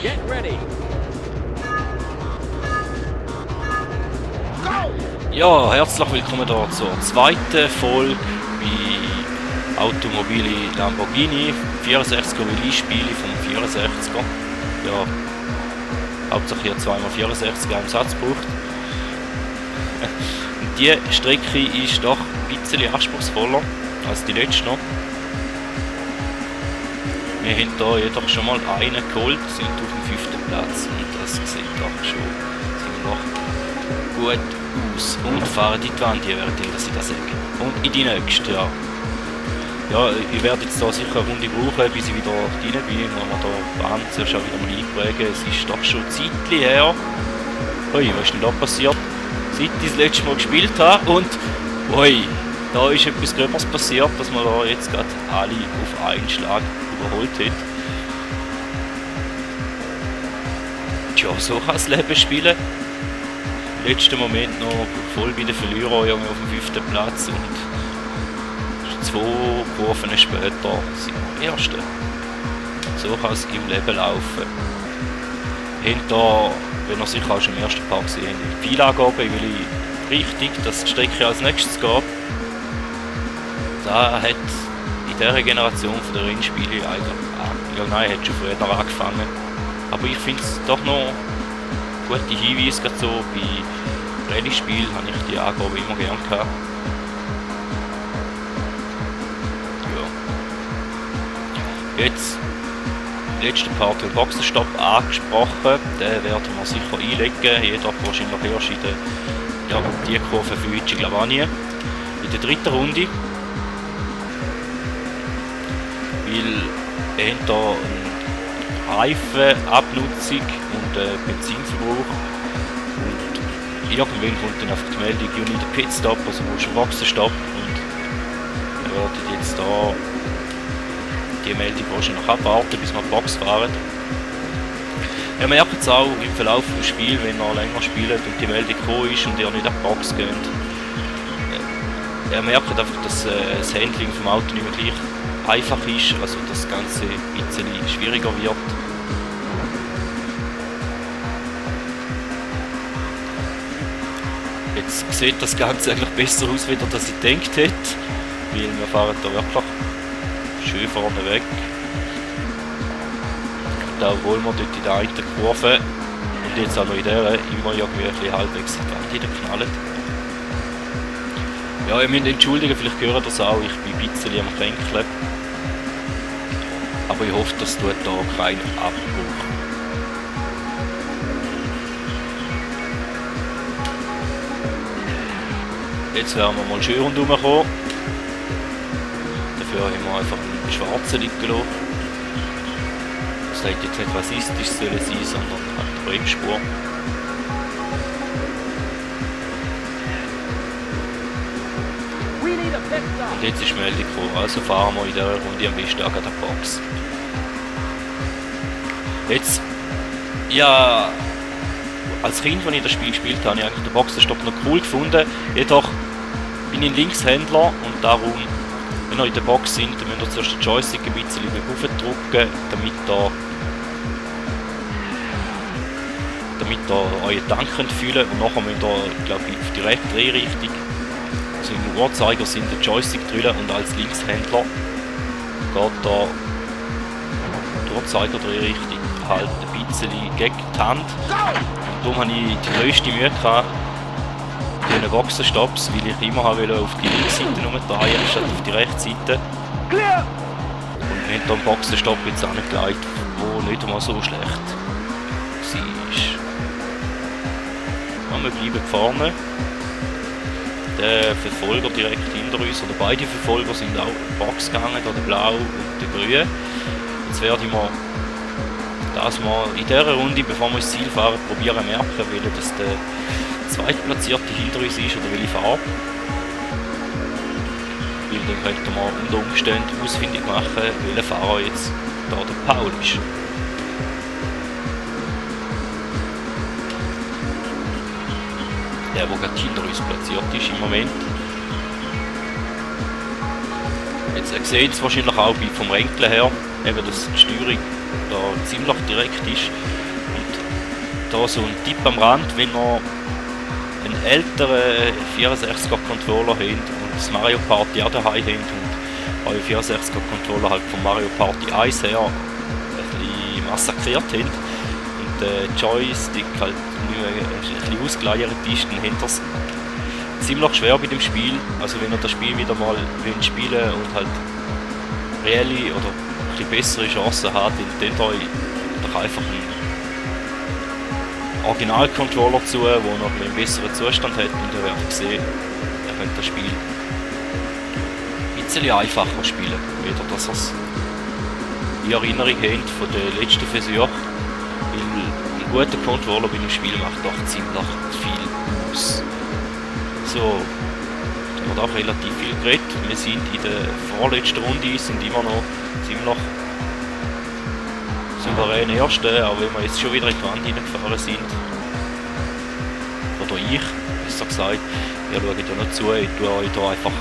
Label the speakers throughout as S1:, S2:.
S1: Get ready.
S2: Ja, herzlich willkommen hier zur zweiten Folge bei Automobile Lamborghini 64er Release-Spiele vom 64er. Ja, hauptsächlich hier 2x64 im Satz gebraucht. Und die Strecke ist doch ein bisschen anspruchsvoller als die letzte noch. Wir haben hier jedoch schon mal einen geholt, sind auf dem 5. Platz und das sieht doch schon ziemlich gut aus. Und fahren die Wand, die werden dass ich das sage. Und in die nächste, ja. Ja, ich werde jetzt da sicher eine Runde brauchen, bis ich wieder rein bin, wenn wir da die Bahn zuerst auch wieder mal einprägen. Es ist doch schon ein Zeitchen her. Ui, was ist denn da passiert? Seit ich das letzte Mal gespielt habe und ui, da ist etwas Gröberes passiert, dass man da jetzt gerade alle auf einen Schlag überholt hat. Tja, so kann das Leben spielen. Im letzten Moment noch voll bei den Verlierern auf dem 5. Platz und 2 Kurven später sind wir Erste. So kann es im Leben laufen. Wir haben da, wenn ihr sicher auch schon im ersten Part gesehen habt, die Pfeilangabe, weil ich richtig, dass die Strecke als nächstes geht. Da hat in dieser Generation von der Rennspiele eigentlich, ja nein, hat schon früher angefangen. Aber ich finde es doch noch gute Hinweise, gerade so bei Rallye-Spielen habe ich die Angabe immer gerne gehabt. Ja. Jetzt, letzten Part den Boxenstopp angesprochen, den werden wir sicher einlegen, jeder wahrscheinlich erst in der, ja, die Kurve für Luigi Glavani. In der dritten Runde. Weil wir haben hier eine Reifenabnutzung und Benzinverbrauch und irgendwann kommt dann einfach die Meldung, you need a pit stop, also musst du einen Boxenstopp, und wir werden jetzt da die Meldung wahrscheinlich abwarten, bis wir die Box fahren. Ihr merkt es auch im Verlauf des Spiels, wenn ihr länger spielt und die Meldung gekommen ist und ihr nicht an die Box geht. Ihr merkt einfach, dass das Handling vom Auto nicht mehr gleich einfach ist, also das Ganze ein bisschen schwieriger wird. Jetzt sieht das Ganze eigentlich besser aus, als das ich gedacht hätte, weil wir fahren da wirklich schön vorne weg. Da obwohl wir dort in der einen Kurve und jetzt auch noch in der immer irgendwie ein bisschen halbwegs die Wand hineinknallen. Ja, ihr müsst entschuldigen, vielleicht hören das auch, ich bin ein bisschen am Kränkeln. Aber ich hoffe, das tut da keinen Abbruch. Jetzt werden wir mal schön rundherum kommen. Dafür haben wir einfach einen schwarzen liegen gelassen. Das hätte jetzt nicht rassistisch sollen sein, sondern eine Bremsspur. Und jetzt ist Meldung gekommen, also fahren wir in dieser Runde am besten an der Box. Jetzt, ja, als Kind, als ich das Spiel gespielt habe, habe ich eigentlich den Boxenstopp noch cool gefunden. Jedoch bin ich ein Linkshändler und darum, wenn ihr in der Box sind, dann müsst ihr zuerst den Joystick ein bisschen aufdrücken, damit ihr euren Tank füllen könnt, und nachher müsst ihr, glaube ich, auf die rechte Drehrichtung, also im Uhrzeiger sind den Joystick drücken, und als Linkshändler geht da die Uhrzeiger-Drehrichtung halt ein bisschen gegen die Hand. Und darum habe ich die grösste Mühe gehabt, diese Boxenstopps, weil ich immer auf die linke Seite umdrehen anstatt auf die rechte Seite. Und wir haben hier einen Boxenstopp jetzt angelegt, der nicht einmal so schlecht war. Ja, wir bleiben vorne. Der Verfolger direkt hinter uns, oder beide Verfolger sind auch in die Box gegangen, der Blau und der Grün. Jetzt werde ich mal das mal in dieser Runde, bevor wir ins Ziel fahren, probieren zu merken, dass der Zweitplatzierte hinter uns ist oder welche Farbe. Weil dann könnte man unter Umständen ausfindig machen, welcher Fahrer jetzt da der Paul ist. Der gerade hinter uns platziert ist im Moment. Jetzt seht ihr es wahrscheinlich auch vom Renkeln her, eben dass die Steuerung da ziemlich direkt ist. Und da so ein Tipp am Rand, wenn ihr einen älteren 64er-Controller habt und das Mario Party auch daheim habt und euer 64er-Controller halt von Mario Party 1 her ein bisschen massakriert habt und der Joystick halt ein bisschen ausgeleiert ist, dann habt ihr es ziemlich schwer bei dem Spiel. Also wenn ihr das Spiel wieder mal spielen und halt reelle oder ein bisschen bessere Chancen habt, dann nehmt euch doch einfach einen Original-Controller zu, der noch einen besseren Zustand hat, und ihr werdet sehen, ihr könnt das Spiel ein bisschen einfacher spielen. Wieder, dass ihr es in Erinnerung habt von den letzten Versuchen. Weil ein guter Controller bei dem Spiel macht doch ziemlich viel aus. So, da haben wir auch relativ viel geredet. Wir sind in der vorletzten Runde, sind immer noch ziemlich souverän Erste, auch wenn wir jetzt schon wieder in die Wand hineingefahren sind. Oder ich, besser gesagt. Ihr schaut ja noch zu, ich tue euch da einfach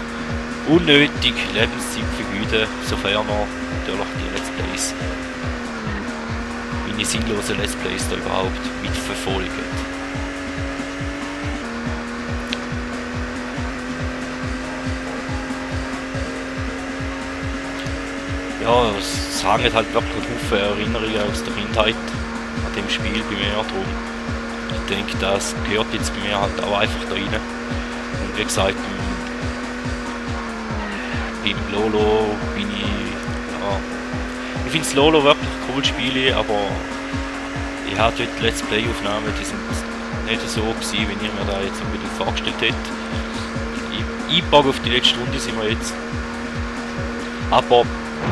S2: unnötig Lebenszeit vergeuden, sofern ihr natürlich die Let's Plays, meine sinnlosen Let's Plays da überhaupt mitverfolgt. Ja, es hängt halt wirklich ein Haufen Erinnerungen aus der Kindheit an dem Spiel bei mir drum. Ich denke, das gehört jetzt bei mir halt auch einfach da rein. Und wie gesagt, beim Lolo bin ich, ja, ich finde das Lolo wirklich cool Spiele, aber ich habe dort Let's Play Aufnahmen, die sind nicht so gewesen, wie ich mir da jetzt unbedingt vorgestellt hätte. Einpack auf die letzte Runde sind wir jetzt. Aber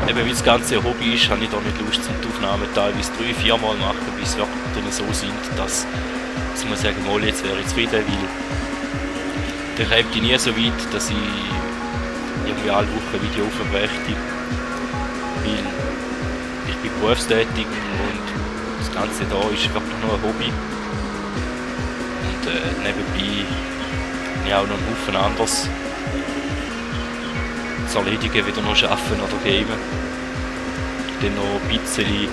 S2: eben weil das ganze Hobby ist, habe ich da nicht Lust, die Aufnahmen teilweise 3-4 Mal machen, bis wir wirklich so sind, dass man sagen, mal, jetzt wäre ich zufrieden, weil dann kommt ich nie so weit, dass ich irgendwie alle Wochen ein Video aufbrächte, weil ich bin berufstätig und das Ganze da ist wirklich nur ein Hobby. Und nebenbei habe ich auch noch einen Haufen anderes zu erledigen, wieder noch arbeiten oder gamen. Dann noch ein bisschen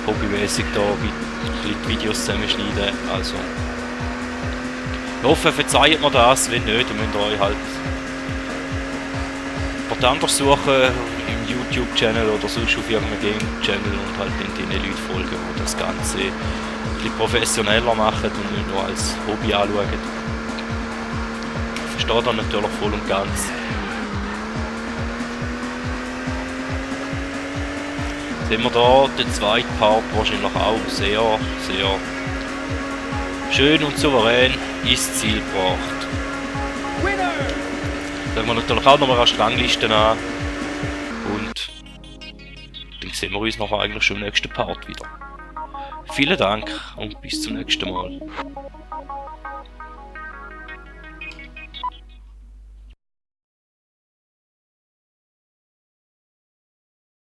S2: hobbymäßig da ein bisschen die Videos zusammenschneiden. Also, ich hoffe, verzeiht mir das, wenn nicht, dann müsst ihr euch halt jemand anderes suchen im YouTube-Channel oder sonst auf irgendeinem Game-Channel und halt den Leuten folgen, die das Ganze ein bisschen professioneller machen und nicht nur als Hobby anschauen. Ich verstehe das natürlich voll und ganz. Sehen wir da den zweiten Part wahrscheinlich auch sehr, sehr schön und souverän ins Ziel gebracht. Schauen wir natürlich auch nochmal eine Rangliste an und dann sehen wir uns nachher eigentlich schon im nächsten Part wieder. Vielen Dank und bis zum nächsten Mal.